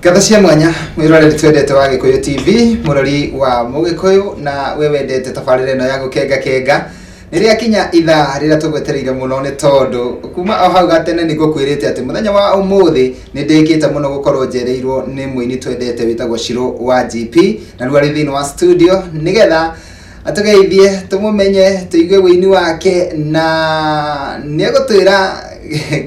Ngatho cia mwanya mwiroreri twendete wa Gikuyu TV, murori wa Mugikuyu, na we wendete tabarĩra ĩno ya gũkenga kenga. Nĩ rĩakinya ithaa rĩrĩa tũgwetereire mũno, nĩ tondũ kuma o hau gatene nĩ ngũkwĩrĩte atĩ mũthenya wa ũmũthĩ nĩ ndĩkĩte mũno gũkorwo njereirwo nĩ mũini twendete wĩtagwo Shiro wa GP, na rĩu arĩ thĩinĩ wa studio nĩgetha atũgeithie, tũmũmenye, tũigue wĩini wake, na nĩ egũtwĩra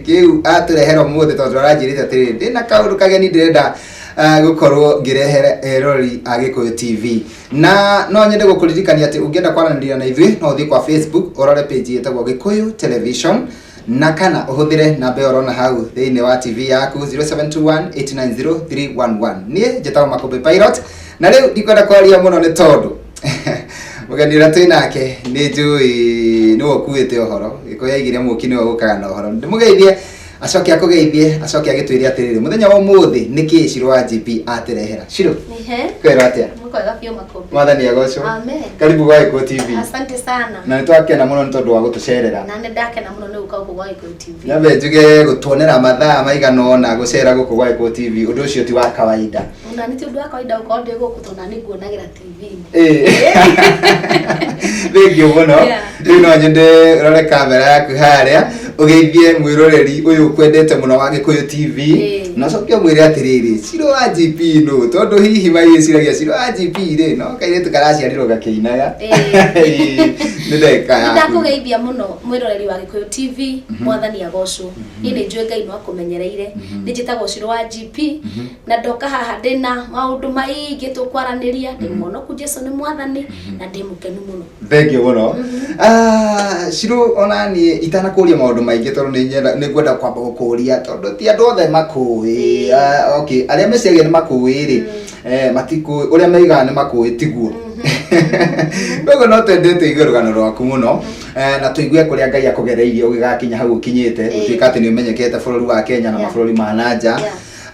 kĩu atũrehera ũmũthĩ, tondũ aranjĩrĩte atĩrĩrĩ, ndĩna kaũndũ kageni ndĩrenda gũkorwo ngĩrehere eroreri a Gĩkũyũ TV. Na no nyende gũkũririkania atĩ ũngĩenda kwaranĩria na ithuĩ, no ũthiĩ kwa Facebook ũrore page ĩtagwo Gĩkũyũ Television, na kana ũhũthĩre namba ĩyo ũrona hau thĩinĩ wa TV yaku, 0721890311. Niĩ njĩtagwo Makũmbĩ Pilot, na rĩu ndikwenda kwaria mũno, nĩ tondũ mũgeni ũrĩa twĩ nake nĩ njũĩ nĩwe ũkuĩte ũhoro. Gĩkũyũ aigire mũki nĩwe ũkaga na ũhoro. Ndĩmũgeithie, acoke akũgeithie, acoke agĩtwĩre atĩrĩrĩ, mũthenya wa ũmũthĩ nĩkĩ Shiro wa GP atũrehera. Shiro, Nihe. kwĩrwo atĩa? Mkwega biũ, Makũmbĩ. Mwathani agocwo. Amen. Karibu gwa Gĩkũyũ TV. Asante sana. Na nĩ twakena mũno nĩ tondũ wa gũtũcerera. Na nĩ ndakena mũno nĩ gũka gũkũ gwa Gĩkũyũ TV. Nyambe njuge, gũtuonera mathaa maigana ũna gũcera gũkũ gwa Gĩkũyũ TV, ũndũ ũcio ti wa kawaida. Ona nĩ ti ũndũ wa kawaida gũkorwo ndĩ gũkũ, tondũ na nĩ nguonagĩra TV-inĩ. Thengiũ mũno. Rĩu no nyende ũrore kamera yaku harĩa, ũgeithie mwĩroreri ũyũ ũkwendete mũno wa Gĩkũyũ TV, na ũcoke ũmwĩre atĩrĩrĩ, Shiro wa GP nũ, tondũ hihi magĩciragia Shiro wa GP rĩ, no kairĩtu karaciarirwo gakĩinaga. Nĩ ndagĩka Nĩ yaku. ndakũgeithia mũno, mwĩroreri wa Gĩkũyũ TV, mwathani agocwo. Niĩ nĩ njũĩ Ngai no akũmenyereire. Nĩ njĩtagwo Shiro wa GP, na ndoka haha ndĩna maũndũ maingĩ tũkwaranĩria. Ndĩ mũhonoku, Jesu nĩ mwathani, na ndĩ mũkenu mũno. Thengiũ mũno. Ah, Shiro, ona niĩ itanakũria maũndũ maingĩ, tondũ nĩ ngwenda kwamba gũkũria, tondũ ti andũ othe makũĩ. Ah, okay, arĩa meciragia nĩ makũĩ rĩ, matikũĩ ũrĩa meigaga nĩ makũĩ tiguo. Koguo no twende tũigue rũgano rwaku mũno, na tũigue kũrĩa Ngai akũgereirie ũgĩgakinya hau ũkinyĩte, gũtuĩka atĩ nĩ ũmenyekete bũrũri wa Kenya na mabũrũri ma na nja.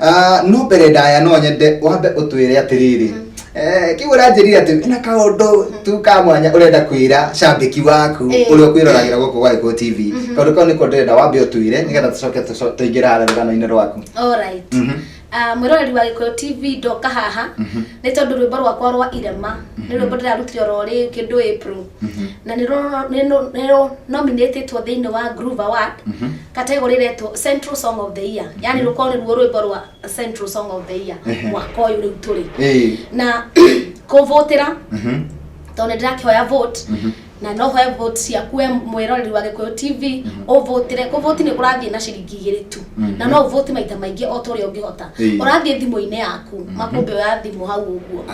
Ah, no mbere ndaya no nyende wambe ũtwĩre atĩrĩrĩ, kĩu ũranjĩrire atĩ wĩna kaũndũ tu ka mwanya ũrenda kwĩra cambĩki waku ũrĩa ũkwĩroragĩra gũkũ gwa Gĩkũyũ TV. Kaũndũ kau nĩko ndĩrenda wambe ũtwĩre, nĩgetha tũcoke tũingĩre harĩa rũgano-inĩ rwaku. Alright. Ah, mwĩroreri wa Gĩkũyũ TV, ndoka haha nĩ tondũ rwĩmbo rwakwa rwa Irema nĩ rwĩmbo ndĩrarutire oro rĩu kĩndũ April, na nĩ nominatĩtwo thĩinĩ wa Groove Award, category ĩretwo Central Song of the Year, yani rũkorwo nĩruo rwĩmbo rwa Central Song of the Year mwaka ũyũ rĩu tũrĩ. Na kũvotĩra, tondũ nĩ ndĩrakĩhoya vote, na no hoe vote ciaku we mwĩroreri wa Gĩkũyũ TV, ũvotĩre. Kũvoti nĩ kũrathiĩ na ciringi 2 tu, na no ũvoti maita maingĩ o ta ũrĩa ũngĩhota. Ũrathiĩ thimũ-inĩ yaku, Makũmbĩ, oya thimũ hau ũguo.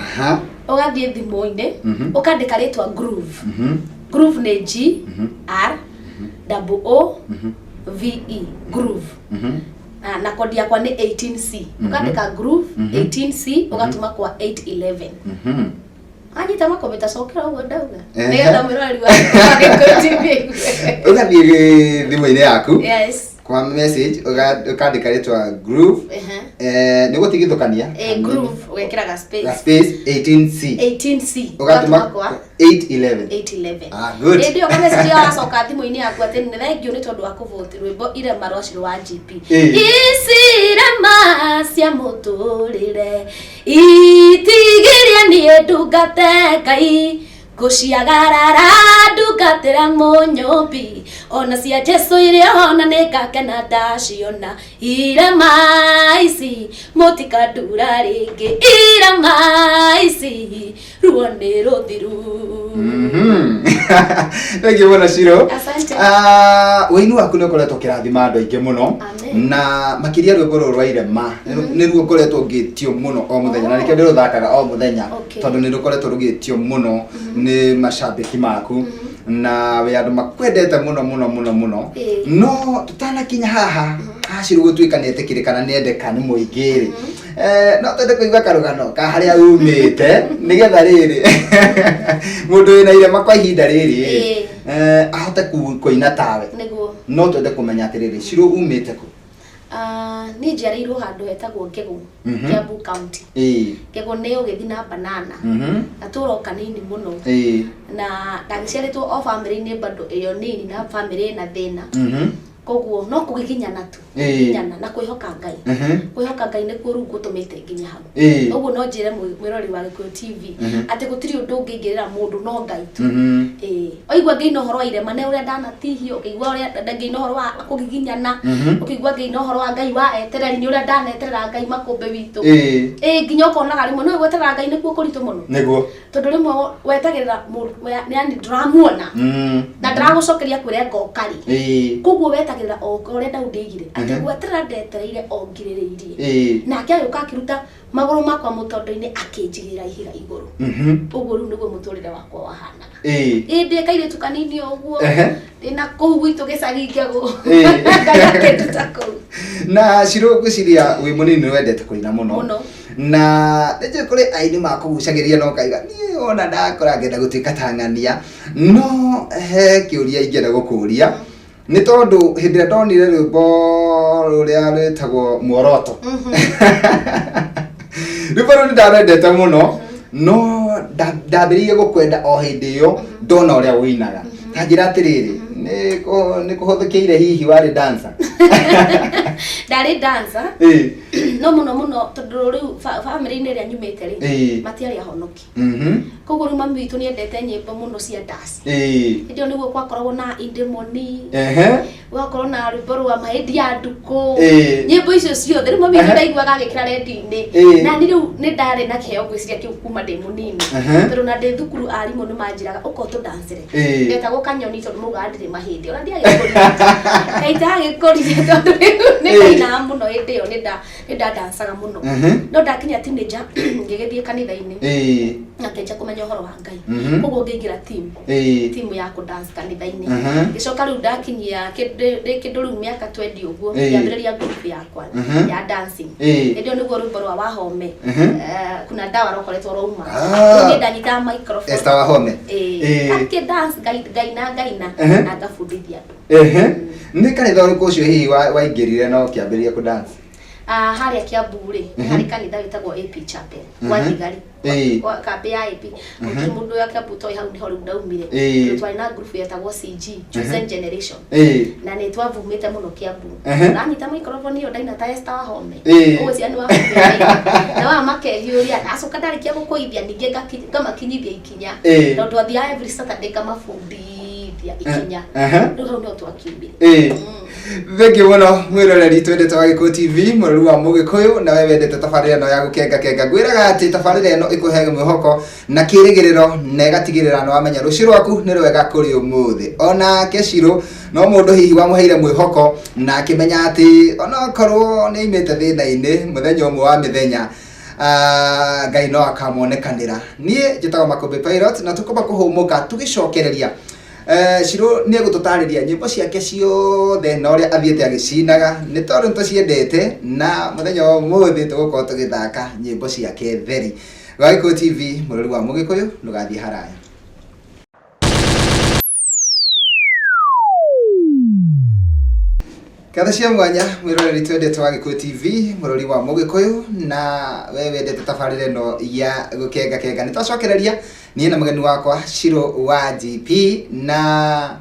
Ũgathiĩ thimũ-inĩ, ũkandĩka rĩtwa Groove. Groove nĩ Groove, Groove. Na kodi yakwa nĩ 18C. Ũkandĩka Groove 18C, ũgatũma kwa 811. Anyita, Makũmbĩ, tacokera ũguo ndauga, nĩgetha mwĩroreri wa Gĩkũyũ TV aigue. Ũgathiĩ thimũ-inĩ yaku kwa message, ũkandĩka rĩtwa Groove. Nĩ gũtigithũkania. Groove, ũgekĩra ga space. Ga space, 18C. 18C. Ũgatũma kwa 811. 811. Ah, good. Hĩndĩ ĩyo kamessage ĩyo aracoka thimũ-inĩ yaku atĩ nĩ thengiũ nĩ tondũ wa kũvote rwĩmbo Irema rwa Shiro wa GP. Ici irema cia mũtũrĩre itigiria niĩ ndungate Ngai, ngũciagarara ndungatĩra mũnyũmbi, ona cia Jesu iria ona nĩ ngakena ndaciona. Irema ici mũtikandura rĩngĩ, irema ici ruo nĩ rũthiru. Thengiũ mũno, Shiro. Asante. Ah, ũini waku nĩ ũkoretwo ũkĩrathima andũ aingĩ mũno. Amen. Na makĩria rwĩmbo rũrũ rwa Irema nĩruo ngoretwo ngĩtio mũno o mũthenya, na nĩkĩo ndĩrũthakaga o mũthenya, tondũ nĩ rũkoretwo rũgĩtio mũno nĩ macambĩki maku, na wĩ andũ makwendete mũno mũno mũno mũno. No tũtanakinya haha hacirũ gũtuĩka nĩ etĩkĩrĩka na nĩ endeka nĩ mũingĩ rĩ, no twende kũigua karũgano ka harĩa umĩte, nĩgetha rĩrĩ mũndũ wĩna irema kwa ihinda rĩrĩ ahote kũina tawe. No twende kũmenya atĩrĩrĩ, Shiro umĩte kũ? Ah, niĩ njiarĩirwo handũ hetagwo Ngegũ, Kiambu County. Ngegũ nĩ ũgĩthiĩ na banana, gatũra o kanini mũno. Na ndagĩciarĩtwo o bamĩrĩ-inĩ bado ĩyo nini, na bamĩrĩ ĩna thĩna. Koguo no kũgiginyana tu. Kũgiginyana na kwĩhoka Ngai. Kwĩhoka Ngai nĩkuo rĩu gũtũmĩte nginye hau. Ũguo no njĩre mwĩroreri wa Gĩkũyũ TV atĩ gũtirĩ ũndũ ũngĩingĩrĩra mũndũ no Ngai tu. Ĩĩ. Waigua ngĩina ũhoro wa irema nĩ ũrĩa ndanatihio, ũkĩigua ũrĩa ngĩina ũhoro wa kũgiginyana, ũkĩigua ngĩina ũhoro wa Ngai wa etereri nĩ ũrĩa ndaneterera Ngai makũmbĩ witũ. Ĩĩ nginya ũkonaga rĩmwe nĩũĩ gweterera Ngai nĩkuo kũritũ mũno. Nĩguo. Tondũ rĩmwe wetagĩrĩra mũndũ yani ndũramuona na ndaragũcokeria kwĩre ngoka rĩ. Koguo wetagĩrĩra o ũrĩa Daudi oigire atĩ gweterera ndetereire o ngirĩrĩirie. Nake agĩũka akĩruta magũrũ makwa mũtondo-inĩ akĩnjigĩrĩra ihiga igũrũ. Ũguo rĩu nĩguo mũtũrĩre wakwa wahanaga. Ĩĩ ndĩ kairĩtu kanini o ũguo ndĩna kũu gwitũ gĩcagi ngĩagũ. Ngai akĩnduta kũu. Na Shiro ngwĩciria wĩ mũnini nĩ wendete kũina mũno. Mũno. Na nĩnjũĩ kũrĩ aini makũgucagĩrĩria na ũkaiga niĩ ona ndakũra ngenda gũtuĩka ta ng'ania. No he kĩũria ingĩenda gũkũria nĩ tondũ hĩndĩ ĩrĩa ndonire rwĩmbo rũrĩa rwĩtagwo Muoroto, rwĩmbo rũu nĩ ndarwendete mũno, no ndambĩrĩirie gũkwenda o hĩndĩ ĩyo ndona ũrĩa ũinaga. Ta njĩra atĩrĩrĩ, nĩ kũhũthĩkĩire hihi warĩ dancer? Ndarĩ dancer. No mũno mũno tondũ rĩu bamĩrĩ-inĩ ĩrĩa nyumĩte rĩ, matiarĩ ahonoki. Koguo rĩu mami witũ nĩ endete nyĩmbo mũno cia dance. Hĩndĩ ĩyo nĩguo gwakoragwo na Indemoni, gũgakorwo na rwĩmbo rwa Mahĩndi ya Ndukũ, nyĩmbo icio ciothe rĩu mami witũ ndaiguaga agĩkĩra redio-inĩ. Na niĩ rĩu nĩ ndarĩ na kĩheo ngwĩciria kĩu kuma ndĩ mũnini. Tondũ na ndĩ thukuru arimũ nĩ manjĩraga ũka ũtũdancĩre. Ndetagwo kanyoni tondũ maugaga ndirĩ mahĩndĩ. Ona ndiagĩkũrire. Ngai ndagĩkũrire tondũ rĩu nĩ ndainaga mũno hĩndĩ ĩyo nĩ ndandancaga mũno. No ndakinya teenager ngĩgĩthiĩ kanitha-inĩ na ngĩanjia kũmenya ũhoro wa Ngai. Koguo ngĩingĩra team. Team ya kũ dance kanitha-inĩ. Ngĩcoka rĩu ndakinyia ndĩ kĩndũ rĩu mĩaka 20 ũguo, ngĩambĩrĩria group yakwa ya dancing. Hĩndĩ ĩyo nĩguo rwĩmbo rwa Wahome, kuna dawa rwakoretwo rwauma. Rĩu niĩ ndanyitaga microphone. Esther Wahome. Ngakĩ dance, ngaina ngaina na ngabundithia andũ. Nĩ kanitha ũrĩkũ ũcio hihi waingĩrire na ũkĩambĩrĩria kũ dance? Harĩa Kiambu rĩ, harĩ kanitha wĩtagwo AP Chapel, gwa Thigari. Kwa kambĩ ya AP. Gũtirĩ mũndũ wa Kiambu ũtoĩ hau nĩho rĩu ndaumire. Tondũ twarĩ na group yetagwo CG, Chosen Generation. Na nĩ twavumĩte mũno Kiambu. Ndanyita microphone ĩyo ndaina ta Esther Wahome. Ũguo ciana Wahome ndaina. Na wa makehiũria, ndacoka ndarĩkia gũkũithia ningĩ ngamakinyithia ikinya. Tondũ twathiaga every Saturday ngamabundithia ikinya. Rĩu hau nĩho twakiumire. Thengiũ mũno mwĩroreri twendete wa Gĩkũyũ TV, mũrori wa Mũgĩkũyũ, na we wendete tabarĩra ĩno ya gũkenga kenga. Ngwĩraga atĩ tabarĩra ĩno ĩkũheaga mwĩhoko na kĩrĩgĩrĩro na ĩgatigĩrĩra nĩ wamenya rũciũ rwaku nĩ rwega kũrĩ ũmũthĩ. Onake Shiro no mũndũ hihi wamũheire mwĩhoko na akĩmenya atĩ onokorwo nĩ aimĩte thĩna-inĩ mũthenya ũmwe wa mĩthenya, Ngai no akamuonekanĩra. Niĩ njĩtagwo Makũmbĩ Pilot na tũkwamba kũhũmũka tũgĩcokereria. Shiro nĩ egũtũtarĩria nyĩmbo ciake ciothe na ũrĩa athiĩte agĩcinaga nĩ tondũ nĩ tũciendete, na mũthenya wa ũmũthĩ tũgũkorwo tũgĩthaka nyĩmbo ciake theri. Wa Gĩkũyũ TV, mũrori wa Mũgĩkũyũ, ndũgathiĩ haraya. Ngatho cia mwanya mwĩroreri twendete wa Gĩkũyũ TV, mũrori wa Mũgĩkũyũ, na we wendete tabarĩra ĩno ya gũkenga kenga. Nĩ twacokereria niĩ na mũgeni wakwa Shiro wa GP, na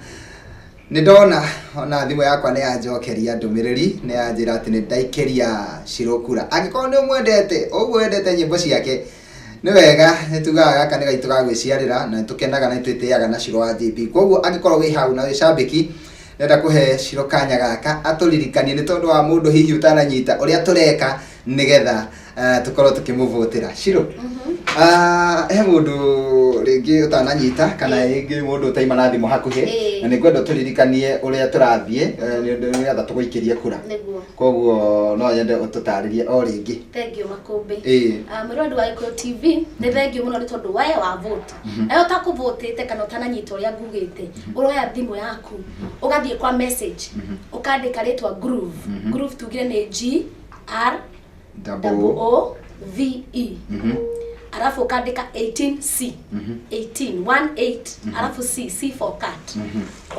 nĩ ndona ona thimũ yakwa nĩ yanjokeria ndũmĩrĩri, nĩ yanjĩra atĩ nĩ ndaikĩria Shiro kura. Angĩkorwo nĩ ũmwendete ũguo wendete nyĩmbo ciake, nĩ wega, nĩ tugaga gaka nĩ gaitũ ga gwĩciarĩra, na nĩ tũkenaga na nĩ twĩtĩaga na Shiro wa GP. Koguo angĩkorwo wĩ hau na wĩ cambĩki, ndĩrenda kũhe Shiro kanya gaka atũririkanie nĩ tondũ wa mũndũ hihi ũtananyita ũrĩa tũreka nĩgetha tũkorwo tũkĩmũvũtĩra. Shiro, he mũndũ rĩngĩ ũtananyita kana rĩngĩ mũndũ ũtaima na thimũ hakuhĩ, na nĩ ngwenda ũtũririkanie ũrĩa tũrathiĩ, nĩgetha tũgũikĩrie kura. Koguo no nyende ũtũtarĩrie o rĩngĩ. Thengiũ Makũmbĩ. Mwĩroreri wa Gĩkũyũ TV, nĩ thengiũ mũno nĩ tondũ we wa vote. Nawe ũtakũvotĩte kana ũtananyita ũrĩa ngugĩte, ũroya thimũ yaku, ũgathiĩ kwa message, ũkandĩka rĩtwa Groove. Groove tugire nĩ G R double O V E. Alafu ukandika 18C. 18 18 alafu C, C for cat.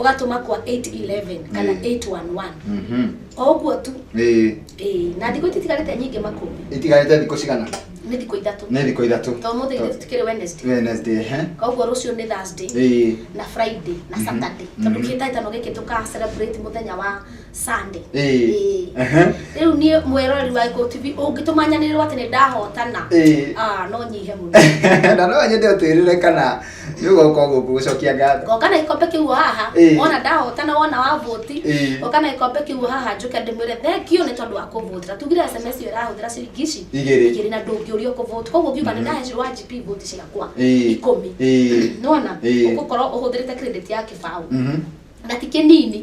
Ugatuma kwa 811 kana 811. O ũguo tu. Na thikũ ititigarĩte nyingĩ Makũmbĩ. Itigarĩte thikũ cigana? Nĩ thikũ 3. Nĩ thikũ 3. To mũthĩ githĩ tũtikĩrĩ Wednesday? Wednesday, ehe. Koguo rũciũ nĩ Thursday na Friday na Saturday, tondũ kĩhĩtahĩtano gĩkĩ tũka celebrate mũthenya wa Sunday. Ĩĩ. Ehe. Rĩu niĩ mwĩroreri wa Gĩkũyũ TV ũngĩtũmanyanĩrĩrwo atĩ nĩ ndahotana, ah, no nyihe mũno. Na no nyende ũtwĩrĩre kana nĩ ũgoka gũkũ gũcokia ngatho. Ngoka na gĩkombe kĩu haha. Wona ndahotana, wona wa voti, ngoka na gĩkombe kĩu haha, njũke ndĩmwĩre thank you nĩ tondũ wa kũvotera. Tugire SMS ĩyo ĩrahũthĩra ciringi ici 2. 2, na ndũngĩũrio kũvote. Koguo ngiuga nĩ ndahe Shiro wa GP voti ciakwa 10, nĩwona ũgũkorwo ũhũthĩrĩte credit ya 20 na ti kĩnini.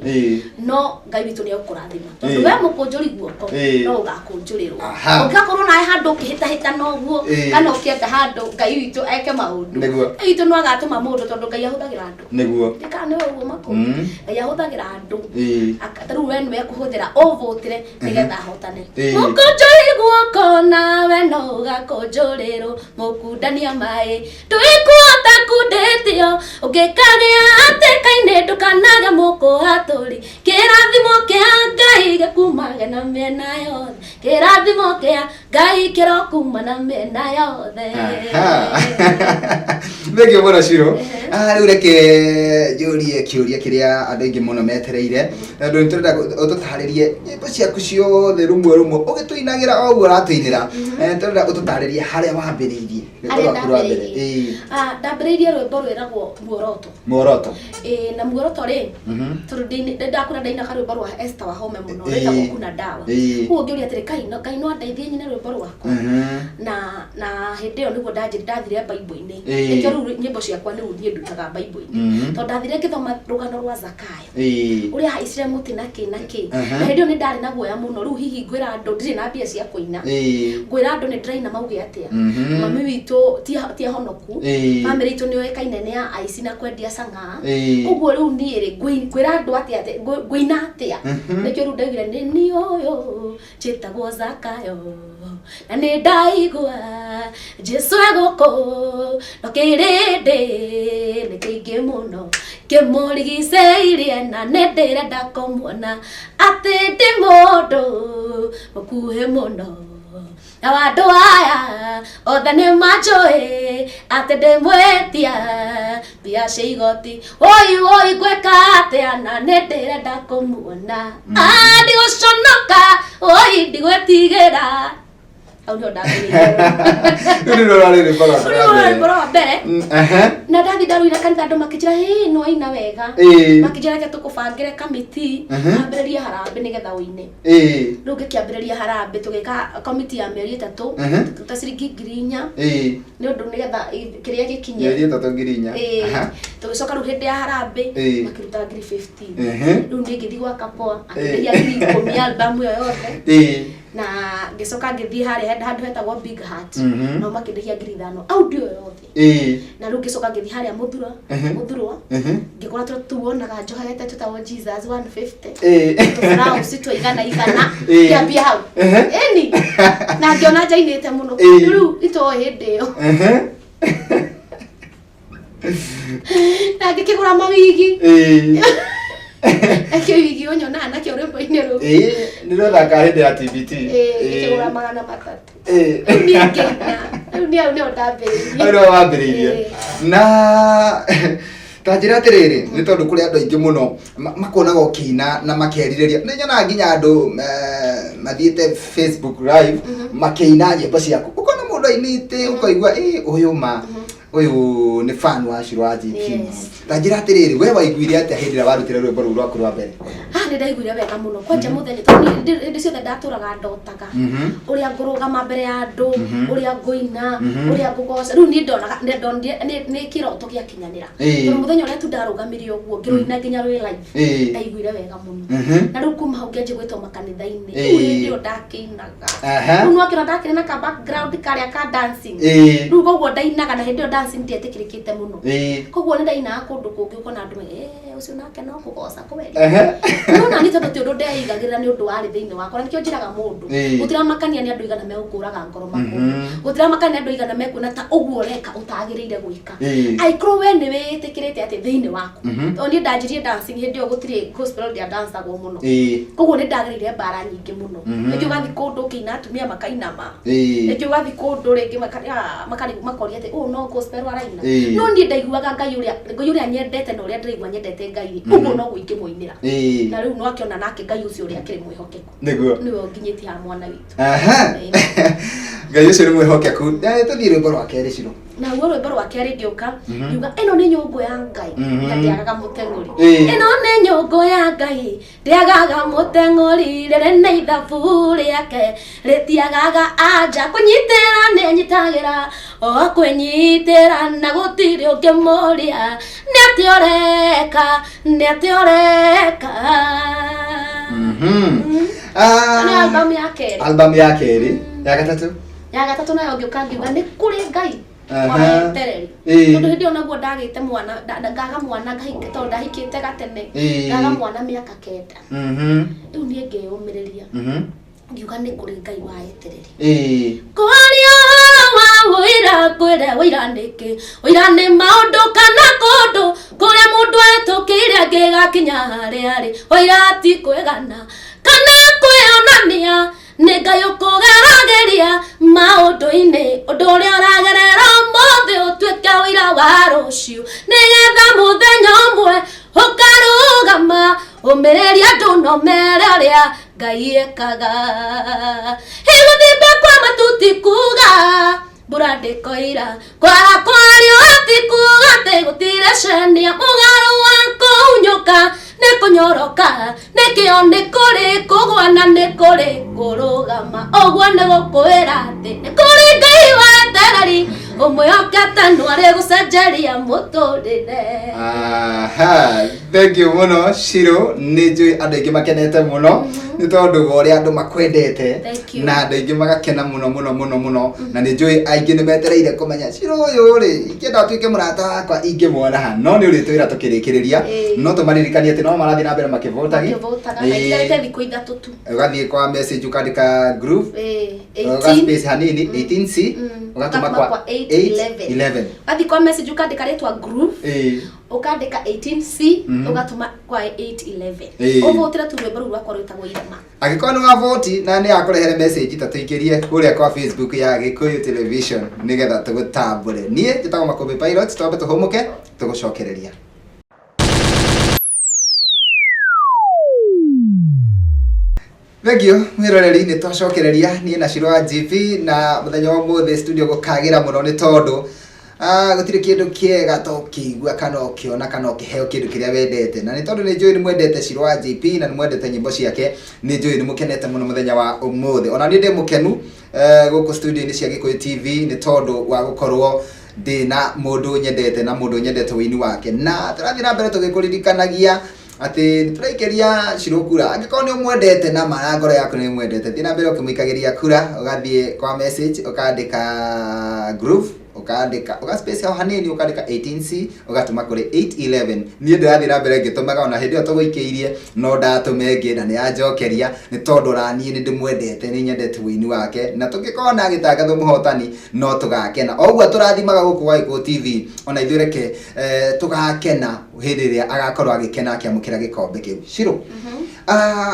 No Ngai witũ nĩ egũkũrathima tondũ we mũkũnjũri guoko no ũgakũnjũrĩrwo. Ũngĩgakorwo nawe handũ ũkĩhĩtahĩtana ũguo kana ũkĩenda handũ Ngai witũ eke maũndũ, Ngai witũ no agatũma mũndũ, tondũ Ngai ahũthagĩra andũ. Ndikana nĩ ũguo makũ Ngai ahũthagĩra andũ. Ta rĩu we nĩwe ekũhũthĩra ũvũtĩre nĩgetha ahotane. Mũkũnjũri guoko nawe no ũgakũnjũrĩrwo, mũkundania maĩ ndwĩkuhota kundĩtio, ũngĩkagĩa hatĩka-inĩ ndũkanage mũkũhatũri. Kĩrathimo kĩa Ngai gĩkumage na mĩena yothe, kĩrathimo kĩa Ngai kĩrokuma na mĩena yothe. Thank you mũno, Shiro. Ah, rĩu reke njũrie kĩũria kĩrĩa andũ aingĩ mũno metereire, tondũ nĩ tũrenda ũtũtarĩrie nyĩmbo ciaku ciothe rũmwe rũmwe ũgĩtũinagĩra o ũguo ũratũinĩra. Tũrenda ũtũtarĩrie harĩa wambĩrĩirie rwĩmbo Harĩa rwaku rwa mbere. Ndambĩrĩirie? Ah, ndambĩrĩirie rwĩmbo rwĩragwo Muoroto. Muoroto. Ĩĩ, na Muoroto rĩ, tondũ ndakũra ndainaga rwĩmbo rwa Esther Wahome mũno, rwĩtagwo Kuna Dawa. Koguo ngĩũria atĩrĩ, Ngai no, Ngai no andeithie nyine rwĩmbo rwakwa? Na hĩndĩ ĩyo nĩguo ndathire Bible-inĩ. Nĩkĩo rĩu nyĩmbo ciakwa rĩu niĩ ndutaga Bible-inĩ, tondũ ndathire ngĩthoma rũgano rwa Zakayo, ũrĩa ahaicire mũtĩ na kĩ na kĩ. Na hĩndĩ ĩyo nĩ ndarĩ na guoya mũno. Rĩu hihi ngwĩra andũ ndirĩ na mbia cia kũina, ngwĩra andũ nĩ ndĩraina mauge atĩa? Mami witũ ti ahonoku, bamĩrĩ itũ nĩ yoĩkaine nĩ ya aici na kwendia cang'aa. Koguo rĩu niĩ rĩ, ngwĩra andũ atĩa atĩ ngũina atĩa? Nĩkĩo rĩu ndaugire nĩ niĩ ũyũ njĩtagwo Zakayo na nĩ ndaigua Jesu egũkũ, no kĩrĩndĩ nĩ kĩingĩ mũno kĩmũrigicĩirie na nĩ ndĩrenda kũmuona atĩ ndĩ mũndũ mũkuhĩ mũno na andũ aya othe nĩ manjũĩ atĩ ndĩmwĩtia mbia cia igoti. Oi oi, ngwĩka atĩa na nĩ ndĩrenda kũmuona? Ah, ndigũconoka, oi, ndigwĩtigĩra. Hau nĩho ndambĩrĩirie. Rĩu nĩ rũrarĩ rwĩmbo rwaku Rĩu rwa mbere. rwĩmbo rwa mbere. Na ndathi ndaruina kanitha, andũ makĩnjĩra, "Hĩ, no aina wega." Makĩnjĩra, "Reke tũkũbangĩre kamiti, ambĩrĩrie harambĩ nĩgetha ũine." Rĩu ngĩkĩambĩrĩria harambĩ, tũgĩka komiti ya mĩeri 3, tũkĩruta ciringi 4,000 nĩ ũndũ nĩgetha kĩrĩa gĩkinye. Mĩeri 3, 4,000. Tũgĩcoka rĩu hĩndĩ ya harambĩ, makĩruta ngiri 15. Rĩu niĩ ngĩthiĩ gwa Kapoa, akĩndeithia ngiri 10 album ĩyo yothe. Na ngĩcoka ngĩthiĩ harĩa handũ hetagwo Big Heart, nao makĩndĩhia 5,000 audio yothe. Na rĩu ngĩcoka ngĩthiĩ harĩa Mũthurwa, Mũthurwa, ngĩkora tũrĩa tu wonaga njohete tũtagwo Jesus 150, tũburaũci twa igana igana. Ngĩambia hau. Ĩni na ngĩona njainĩte mũno. Rĩu itoĩ hĩndĩ ĩyo na ngĩkĩgũra mawigi. Nakĩo wigi ũnyonaga nakĩo rwĩmbo-inĩ rũu. Nĩ rũthaka hĩndĩ ya TBT. Ngĩkĩgũra 300. Rĩu niĩ ngĩina, rĩu nĩ hau nĩho ndambĩrĩirie. Hau nĩho wambĩrĩirie. Na ta njĩra atĩrĩrĩ, nĩ tondũ kũrĩ andũ aingĩ mũno makuonaga ũkĩina na makerirĩria. Nĩ nyonaga nginya andũ mathiĩte Facebook Live makĩina nyĩmbo ciaku, ũkona mũndũ ainĩte ũkaigua ĩ ũyũ ma ũyũ nĩ fan wa Shiro wa GP. Ta njĩra atĩrĩrĩ, we waiguire atĩa hĩndĩ ĩrĩa warutire rwĩmbo rũu rwaku rwa mbere? Ah, nĩ ndaiguire wega mũno kwanja mũthenya, tondũ niĩ hĩndĩ ciothe ndatũraga ndotaga ũrĩa ngũrũgama mbere ya andũ, ũrĩa ngũina, ũrĩa ngũgoca. Rĩu niĩ ndonaga ndonire nĩ kĩroto gĩakinyanĩra, tondũ mũthenya ũrĩa tu ndarũgamirie ũguo ngĩrũina nginya rwĩ live, ndaiguire wega mũno. Na rĩu kuma hau ngĩanjia gwĩtwo makanitha-inĩ. Rĩu hĩndĩ ĩyo ndakĩinaga, rĩu nwakĩona ndakĩrĩ na ka background karĩa ka dancing. Rĩu koguo ndainaga, na hĩndĩ ĩyo dancing ndietĩkĩrĩkĩte mũno. Koguo nĩ ndainaga kũndũ kũngĩ, ũkona andũ "Eh, ũcio nake no kũgoca kweli." No nani tondũ ti ũndũ ndeigagĩrĩra, nĩ ũndũ warĩ thĩinĩ wakwa, na nĩkĩo njĩraga mũndũ, gũtiramakania nĩ andũ igana megũkũraga ngoro makũrũ, gũtiramakania nĩ andũ igana mekuona ta ũguo ũreka ũtagĩrĩire gwĩka, angĩkorwo we nĩ wĩtĩkĩrĩte atĩ thĩinĩ waku. Tondũ niĩ ndanjirie dancing hĩndĩ ĩyo gũtirĩ gospel, ndĩandancagwo mũno. Koguo nĩ ndagereire mbara nyingĩ mũno. Rĩngĩ ũgathiĩ kũndũ ũkĩina, atumia makainama. Rĩngĩ ũgathiĩ kũndũ rĩngĩ makoria atĩ ũũ no gospel araina. No niĩ ndaiguaga Ngai ũrĩa, Ngai ũrĩa nyendete na ũrĩa ndĩraigua nyendete Ngai rĩ, ũguo noguo ingĩmũinĩra. Na rĩu no akĩona nake Ngai ũcio ũrĩa akĩrĩ mwĩhokeku. Nĩwe ũnginyĩtie haha, mwana witũ. Aha. Ngai ũcio nĩ mwĩhokeku. Tũthiĩ rwĩmbo rwa kerĩ, Ciro. Naguo rwĩmbo rwa kerĩ ngĩũka ngiuga ĩno nĩ nyũngũ ya Ngai na ndĩagaga mũteng'ũri. Ĩno nĩ nyũngũ ya Ngai, ndĩagaga mũteng'ũri, rĩrĩ nĩ ithabu rĩake, rĩtiagaga anja, kũnyitĩra nĩ nyitagĩra o kwĩnyitĩra, na gũtirĩ ũngĩmũria nĩ atĩ ũreka, nĩ atĩ ũreka. Nĩ album ya kerĩ. Album ya kerĩ. Ya gatatũ? Ya gatatũ nayo ngĩũka ngiuga nĩ kũrĩ Ngai wa etereri, tondũ hĩndĩ ĩyo naguo ndagĩte mwana, ngaga mwana, tondũ ndahikĩte gatene, ngaga mwana mĩaka 9. Rĩu niĩ ngĩyũmĩrĩria, ngiuga nĩ kũrĩ Ngai wa etereri. Kwaria ũhoro wa ũira, ngwĩre ũira nĩkĩ? Ũira nĩ maũndũ kana kũndũ kũrĩa mũndũ ahĩtũkĩire angĩgakinya harĩa arĩ. Ũira ti kwĩgana kana kwĩonania, nĩ Ngai ũkũgeragĩria maũndũ-inĩ. Ũndũ ũrĩa ũragerera ũmũthĩ ũtuĩke ũira wa rũciũ, nĩgetha mũthenya ũmwe ũkarũgama ũmĩrĩrie andũ no mere ũrĩa Ngai ekaga. Igũthimba kwa matuti kuga mbura ndĩkoira, kwara kwa riũa ti kuga atĩ gũtirĩ cenia, mũgarũ wa kũhunyũka nĩ kũnyoroka, nĩkĩo nĩ kũrĩ kũgwa na nĩ kũrĩ kũrũgama. Ũguo nĩ gũkwĩra atĩ nĩ kũrĩ Ngai wa etereri, ũmwĩhokete no arĩ gũcenjeria mũtũrĩre. Aha, thank you mũno, Shiro. Nĩ njũĩ andũ aingĩ makenete mũno nĩ tondũ wa ũrĩa andũ makwendete. Thank you. Na andũ aingĩ magakena mũno mũno mũno mũno, na nĩ njũĩ aingĩ nĩ metereire kũmenya Shiro ũyũ rĩ, ingĩenda atuĩke mũrata wakwa ingĩmuona ha? No nĩ ũrĩtwĩra tũkĩrĩkĩrĩria. No tũmaririkanie atĩ no marathiĩ na mbere makĩvotagi. Makĩvotaga, na itigarĩte thikũ 3 tu. Ũgathiĩ kwa message, ũkandĩka groove, 18 ũga space hanini, 18C, ũgatũma ũgatũma kwa kwa 811. 811. Wathiĩ kwa message ũkandĩka rĩtwa groove, ũkandĩka 18C, ũgatũma kwa 811. Ũvotĩre tu rwĩmbo rũu rwakwa rwĩtagwo Irema. Angĩkorwo nĩ wavoti na nĩ yakũrehere message, ta tũingĩrie kũrĩa kwa Facebook ya Gĩkũyũ Television nĩgetha tũgũtambũre. Niĩ njĩtagwo Makũmbĩ Pilot. Twambe tũhũmũke, tũgũcokereria. Thank you, mwĩroreri. Nĩ twacokereria niĩ na Shiro wa GP, na mũthenya wa ũmũthĩ studio gũkagĩra mũno nĩ tondũ gũtirĩ kĩndũ kĩega ta ũkĩigua kana ũkĩona kana ũkĩheo kĩndũ kĩrĩa wendete. Na nĩ tondũ nĩ njũĩ nĩ mwendete Shiro wa GP na nĩ mwendete nyĩmbo ciake, nĩ njũĩ nĩ mũkenete mũno mũthenya wa ũmũthĩ. Ona niĩ ndĩ mũkenu gũkũ studio-inĩ cia Gĩkũyũ TV nĩ tondũ wa gũkorwo ndĩ na mũndũ nyendete na mũndũ nyendete ũini wake. Na tũrathiĩ na mbere tũgĩkũririkanagia atĩ nĩ tũraikĩria Shiro kura. Angĩkorwo nĩ ũmwendete na ma na ngoro yaku nĩ ũmwendete, thiĩ na mbere ũkĩmũikagĩria kura. Ũgathiĩ kwa message, ũkandĩka groove, ũkandĩka, ũga space hau hanini, ũkandĩka 18C, ũgatũma kũrĩ 811. Niĩ ndĩrathiĩ na mbere ngĩtũmaga, ona hĩndĩ ĩyo tũgũikĩirie no ndatũma ĩngĩ na nĩ yanjokeria, nĩ tondũ ona niĩ nĩ ndĩmwendete, nĩ nyendete ũini wake. Na tũngĩkona agĩtangathwo mũhotani no tũgakena o ũguo tũrathimaga gũkũ gwa Gĩkũyũ TV. Ona ithuĩ reke tũgakena hĩndĩ ĩrĩa agakorwo agĩkena akĩamũkĩra gĩkombe kĩu. Shiro,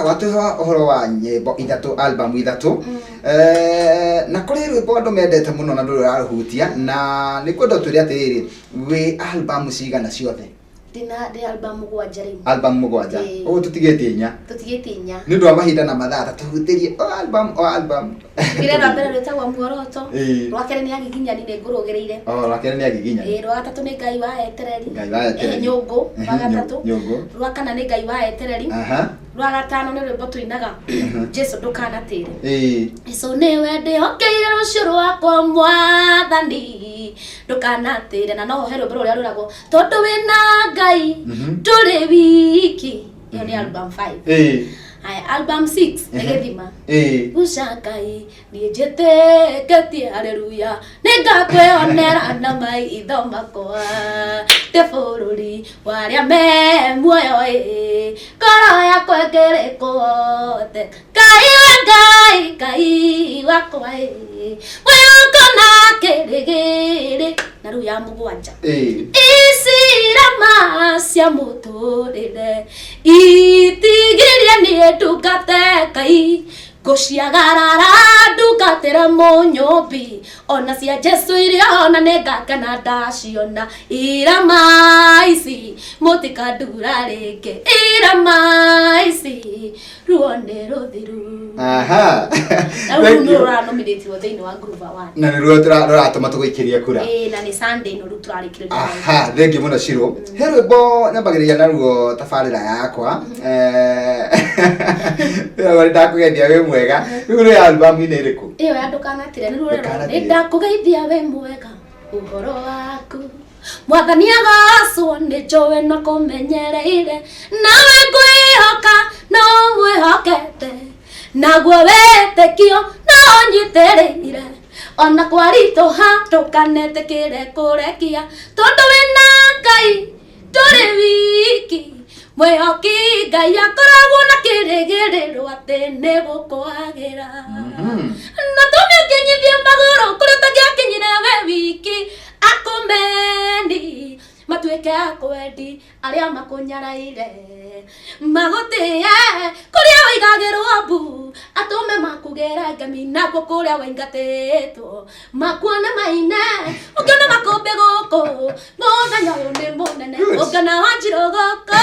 watũhe ũhoro wa nyĩmbo ithatũ, album ithatũ. Na kũrĩ rwĩmbo andũ mendete mũno na ndũrĩ ũrarũhutia, na nĩ kwenda ũtwĩre atĩrĩrĩ, wĩ album cigana ciothe? Ndĩ album 7 rĩu. Album 7? Ĩĩ. Ũguo tũtigĩtie 4. Tũtigĩtie 4. Nĩ ũndũ wa mahinda na mathaa, ta tũhutĩrie o album o album. Tugire rwa mbere rwĩtagwo Muoroto. Rwa kerĩ nĩ Agiginyani, nĩ ngũrũgĩrĩire. O rwa kerĩ nĩ Agiginyani. Ĩĩ, rwa gatatũ nĩ Ngai wa Etereri. Ngai wa Etereri. Ĩĩ, Nyũngũ rwa gatatũ. Nyũngũ. Rwa kana nĩ Ngai wa Etereri. Rwa gatano nĩ rwĩmbo tũinaga, Jesu ndũkanatĩre. Jesu nĩwe ndĩhokeire rũciũ rwakwa, mwathani ndũkanatĩre. Na no he rwĩmbo rũrĩa rwĩragwo tondũ wĩna Ngai ndũrĩ wiki. Ĩyo nĩ album 5. Haya, Album 6 nĩ gĩthima. Guca Ngai niĩ njĩtĩkĩtie haleluya nĩngakwĩonera na maitho makwa ndĩ bũrũri wa arĩa me muoyo ĩ ngoro yakwa ĩkĩrĩ kuothe Ngai wa Ngai Ngai wakwa ĩ mwĩhoko na kĩrĩgĩrĩ na rĩu ya mũgwanja icirama cia mũtũrĩre itigirie niĩ ndungate Ngai ngũciagarara ndungatĩre mũnyũmbi ona cia Jesu iria ona nĩngakena ndaciona irama ici mũtikandura rĩngĩ irama ici ruo nĩ rũthiru. Aha. Na rĩu Thank nĩ you. rũranominĩtirwo thĩinĩ wa Groove Award. Na nĩ ruo rũratũma tũgũikĩrie kura. Ĩĩ, na nĩ Sunday ĩno rĩu tũrarĩkĩrĩria. Aha, thengiũ mũno Shiro. He rwĩmbo nyambagĩrĩria naruo tabarĩra yakwa. Nĩ ndakũgeithia wĩ mwega. Rĩu rwĩ albamu-inĩ ĩrĩkũ? Ĩyo ya ndũkanatire nĩ ruo rũrerwo Ndũkanatire. nĩ ndakũgeithia wĩ mwega ũhoro waku mwathani agacwo nĩ njũĩ no kũmenyereire nawe ngwĩhoka no mwĩhokete naguo wĩtĩkio no ũnyitĩrĩire ona kwaritũha ndũkanetĩkĩre kũrekia tondũ wĩna Ngai ndũrĩ wiki mwĩhoki Ngai akoragwo na kĩrĩgĩrĩro atĩ nĩ gũkwagĩra na tũme ũkinyithie magũrũ kũrĩa ũtangĩakinyire we wiki akũmeni matuĩke akwendi arĩa makũnyaraire magũtĩe kũrĩa waigagĩrwo mbu atũme makũgere ngemi nakuo kũrĩa waingatĩtwo makuone maine ũngĩona makũmbĩ gũkũ mũthenya ũyũ nĩ mũnene Good. ũngĩona wanjirũ gũkũ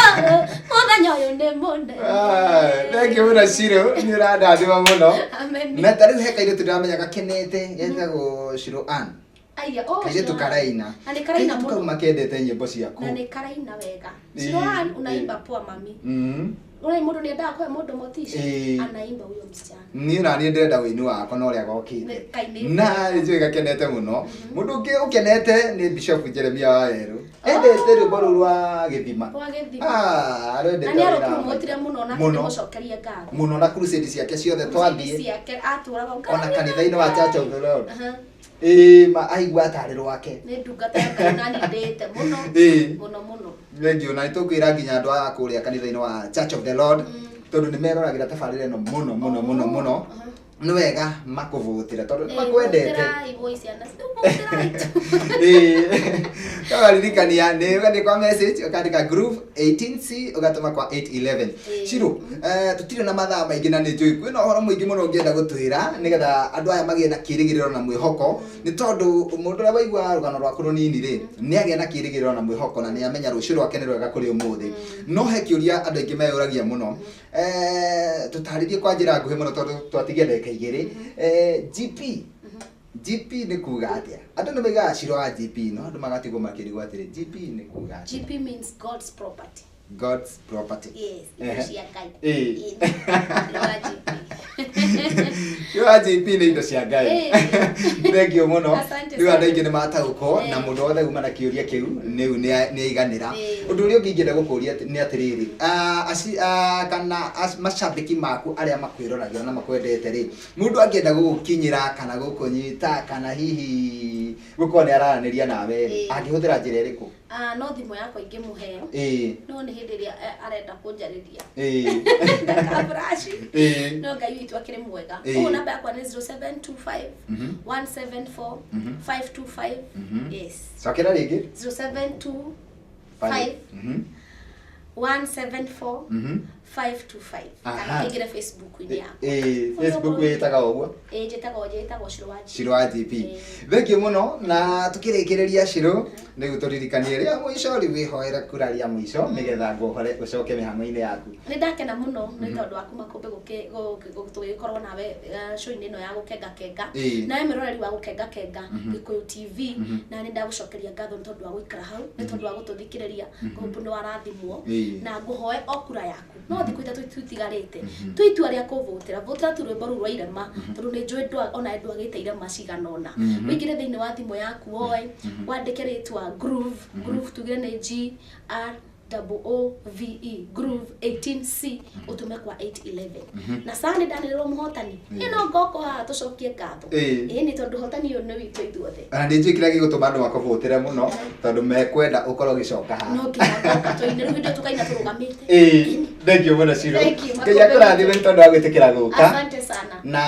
mũthenya ũyũ nĩ mũnene. Ah, thank you mũno Shiro, nĩ ũrandathima mũno. Amen. Na ta rĩu he kairĩtu ndĩramenya gakenete getagwo Shiro Ann. Aiya, oh, Kairĩtu Shiro Ann. karaina. Na nĩ karaina Kairĩtu kau mũno. makendete nyĩmbo ciaku. Na nĩ karaina wega. Shiro Ann, unaimba poa mami. Ule mũndũ nĩendaga kũhe mũndũ motisha. Anaimba huyo msichana. Niĩ na niĩ ndĩrenda wĩini wakwa na ũrĩa gokĩte. Nĩ kainĩte. Na nĩ njũĩ gakenete mũno. Mũndũ ũngĩ ũkenete nĩ Bishop Jeremia Wawerũ. Endete rwĩmbo rũu rwa gĩthima. Rwa gĩthima. Ah, arwendete Na nĩ wĩra wa arũpromotire mũno na Mũno. ndĩmũcokerie ngatho. Mũno na crusade ciake ciothe twathiĩ ciake atũraga ona kanitha-inĩ wa Church of the Lord. Aha. Ĩĩ ma aigua tarĩ rwake. Nĩ ndungata ya Ngai na nĩ ndĩĩte mũno. Ĩĩ. Mũno mũno. Thengiũ na nĩtũkwĩra nginya andũ aya kũrĩa kanitha-inĩ wa Church of the Lord tondũ nĩ meroragĩra tabarĩra ĩno mũno mũno mũno mũno. Nĩ wega makũvũtĩra tondũ nĩ makwendete. Vũtĩrai voi ciana. Vũtĩrai tu. Ĩĩ. Kawaririkania nĩ ũgathiĩ kwa message ũkandĩka groove 18C ũgatũma kwa 811. Ĩĩ. Shiro, tũtirĩ na mathaa maingĩ na nĩ njũĩ kwĩna ũhoro mũingĩ mũno ũngĩenda gũtwĩra nĩgetha andũ aya magĩe na kĩrĩgĩrĩro na mwĩhoko nĩ tondũ mũndũ ũrĩa waigua rũgano rwaku rũnini rĩ nĩ agĩa na kĩrĩgĩrĩro na mwĩhoko na nĩ amenya rũciũ rwake nĩ rwega kũrĩ ũmũthĩ. No he kĩũria andũ aingĩ meyũragia mũno. Tũtarĩrie kwa njĩra nguhĩ mũno tondũ twatigia ndagĩka igĩrĩ. GP GP nĩ kuga atĩa? Andũ nĩ maigaga Shiro wa GP no andũ magatigwo makĩrigwo atĩrĩ GP nĩ kuga atĩa? GP means God's property. God's property. Yes, indo cia Ngai. Ĩĩ. Ĩĩ, Shiro wa GP. Shiro wa GP nĩ indo cia Ngai. Ĩĩ. Thengiũ mũno. Asante Rĩu andũ sana. aingĩ nĩ mataũkwo na Ĩĩ. mũndũ wothe uma na kĩũria kĩu rĩu nĩ aiganĩra. Ĩĩ. Ũndũ ũrĩa ũngĩ ingĩenda gũkũria nĩ atĩrĩrĩ, kana macambĩki maku arĩa makwĩroragĩra na makwendete rĩ, mũndũ angĩenda gũgũkinyĩra kana gũkũnyita kana hihi gũkorwo nĩ araranĩria nawe rĩ, Ĩĩ. angĩhũthĩra njĩra ĩrĩkũ? No thimũ yakwa ingĩmũhe Ĩĩ. no nĩ hĩndĩ ĩrĩa arenda kũnjarĩria. Ĩĩ. Ndakaburaci. Ĩĩ. No Ngai witũ akĩrĩ mwega. Ĩĩ. Ũguo namba yakwa nĩ 0725 174 525. Yes. Cokera rĩngĩ. 0725 174 525. Kana Aha. ũkĩingĩre Facebook-inĩ yakwa. Ĩĩ, Facebook wĩtaga o ũguo? Ĩĩ, njĩtagwo Shiro wa GP. Shiro wa GP. Ĩĩ. Thengiũ mũno na tũkĩrĩkĩrĩria Shiro nĩguo tũririkanie rĩa mũico rĩu wĩhoere kura rĩa mũico nĩgetha ngũhore ũcoke mĩhang'o-inĩ yaku. Nĩ ndakena mũno nĩ tondũ wa kuma kũmbĩ tũgĩkorwo nawe show-inĩ ĩno ya gũkenga kenga. Ĩĩ. Nawe mwĩroreri wa gũkenga kenga Gĩkũyũ TV na nĩ ndagũcokeria ngatho nĩ tondũ wa gũikara hau nĩ tondũ wa gũtũthikĩrĩria ngũhope nĩ warathimwo Ĩĩ. na ngũhoe o kura yaku no thikũ ithatũ tutigarĩte tua itua rĩa kũvũtĩra vũtĩra tu rwĩmbo rũu rwa irema tondũ nĩ njũĩ ona ndwagĩte irema cigana ũna. Ũingĩre thĩinĩ wa thimũ yaku woe wandĩke rĩtwa Groove. Groove tugire nĩ G R O V E, Groove 18C, ũtũme kwa 811. Na saa nĩ ndanĩrĩrwo mũhotani, ĩno ngoko haha tũcokie ngatho. Ĩĩ, nĩ tondũ ũhotani ũyũ nĩ witũ ithuothe. Ona nĩ njũĩ kĩrĩa gĩgũtũma andũ makũbũtĩre mũno, tondũ mekwenda ũkorwo ũgĩcoka haha. No nginya ngoka tũine rĩu, hĩndĩ ĩyo tũkaina tũrũgamĩte. Ĩĩ, thank you mũno, Shiro. Thank you, Ngai akũrathime nĩ tondũ wa gwĩtĩkĩra gũka. Asante sana. Na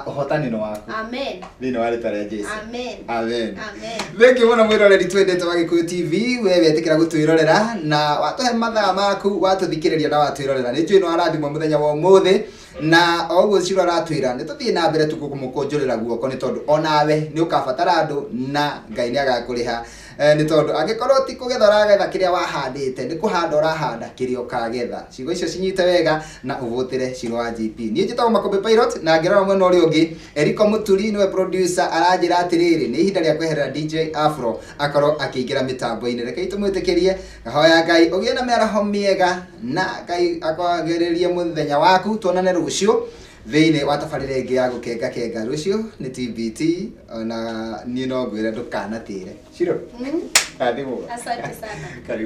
ũhotani nĩ waku Amen. thĩinĩ wa rĩtwa rĩa Jesu. Amen. Amen. Amen. Thank you mũno, mwĩroreri twendete wa Gĩkũyũ TV, we wetĩkĩra gũtwĩrorera na watũhe mathaa maku, watũthikĩrĩria na watwĩrorera. Nĩ njũĩ nĩ warathimwo mũthenya wa ũmũthĩ, na o ũguo Shiro aratwĩra, nĩ tũthiĩ na mbere tu kũmũkũnjũrĩra guoko, nĩ tondũ onawe nĩ ũkabatara andũ na Ngai nĩ agakũrĩha. Nĩ tondũ angĩkorwo ti kũgetha ũragetha kĩrĩa wahandĩte, nĩ kũhanda ũrahanda kĩrĩa ũkagetha. Ciugo icio cinyite wega na ũvũtĩre Shiro wa GP. Niĩ njĩtagwo Makũmbĩ Pilot, na ngĩrora mwena ũrĩa ũngĩ, Eriko Mũturi nĩwe producer, aranjĩra atĩrĩrĩ, nĩ ihinda rĩa kweherera DJ Afro akorwo akĩingĩra mĩtambo-inĩ. Rekei tũmwĩtĩkĩrie. Ngahoya Ngai ũgĩe na mĩaraho mĩega na Ngai akwagĩrĩrie mũthenya waku. Tuonane rũciũ thĩinĩ wa tabarĩra ĩngĩ ya Gũkenga Kenga. Rũciũ nĩ TBT, ona niĩ no ngwĩre ndũkanatĩre. Shiro, rathimwo. Asante sana. Karibu.